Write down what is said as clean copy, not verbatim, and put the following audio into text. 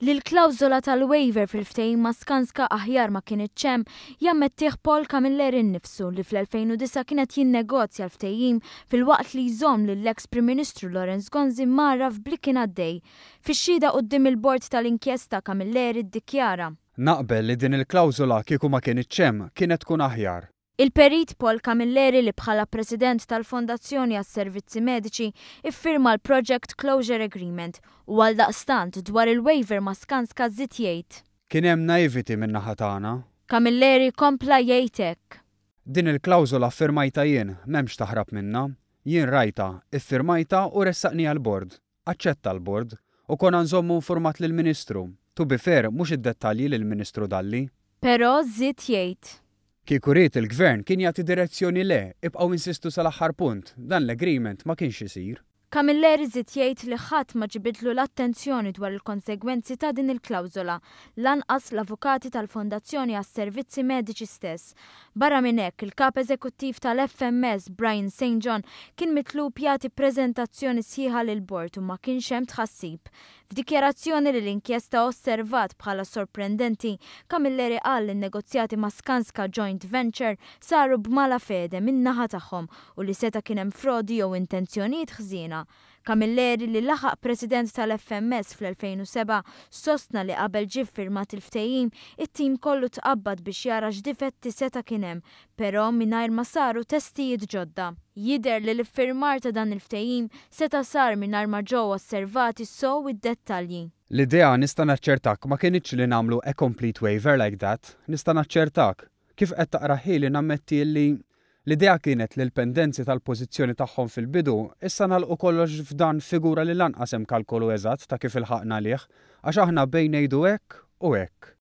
Li l-klawżola tal-waiver fil-ftehim ma' Skanska aħjar ma kinitx hemm, jammettih Paul Camilleri nnifsu li fl-2009 kien qed jinnegozja l-ftehim filwaqt li jżomm lill-eks Prim Ministru Lawrence Gonzi mgħarraf b'li kien għaddej. Fix-xhieda quddiem il-Bord tal-Inkjesta Camilleri ddikjara. Naqbel li din il-klawżola kieku ma kinitx hemm kienet tkun aħjar. Il-Perit Paul Camilleri li bħala President tal-Fondazzjoni għas-Servizzi Mediċi iffirma l-Project Closure Agreement u għaldaqstant dwar il-waiver ma' Skanska żied jgħid. Kien hemm naivety min-naħa tagħna. Camilleri kompla jgħid hekk. Din il-klawżola ffirmajtha jien, m'hemmx taħrab minnha. Jien rajtha, iffirmajtha u ressaqniha l-Bord. Aċċetta l-Bord. U konna nżommu infurmat lill-Ministru. To be fair, mhux id-dettalji lill-Ministru Dalli. Però żied jgħid. Kieku ried il-Gvern kien jagħti direzzjoni le, ibqgħu insistu sal-aħħar punt, dan l-agreement ma kienx isir. Camilleri żied jgħid li ħadd ma ġibidlu l-attenzjoni dwar il-konsegwenzi ta' din il-klawżola, lanqas l-avukati tal-Fondazzjoni għas-Servizzi Mediċi stess. Barra minn hekk, il-Kap Eżekuttiv tal-FMS, Brian St John, kien mitlub jagħti preżentazzjoni sħiħa lill-Bord u ma kienx hemm tħassib. F'dikjarazzjoni li l-inkjesta osservat bħala sorprendenti, Camilleri qal li n-negozjati ma' Skanska Joint Venture saru b'mala fede min-naħa tagħhom u li seta' kien hemm frodi jew intenzjonijiet ħżiena. Camilleri, li laħaq President tal-FMS fl-2007, sostna li qabel ġie ffirmat il-ftehim, it-tim kollu tqabbad biex jara x'difetti seta' kien hemm, però mingħajr ma saru testijiet ġodda. Jidher li l-iffirmar ta' dan il-ftehim seta' sar mingħajr ma ġew osservati sew id-dettalji. L-idea nista' naċċertak ma kinitx li nagħmlu a complete waiver like that, nista' naċċertak. Kif qed taqrahieli nammetti li l-idea kienet li l-pendenzi tal-pożizzjoni tagħhom fil-bidu issa nagħlqu kollox f'dan figura li lanqas hemm kalkolu eżatt ta' kif ilħaqna għalih għax aħna bejn ngħidu hekk u hekk.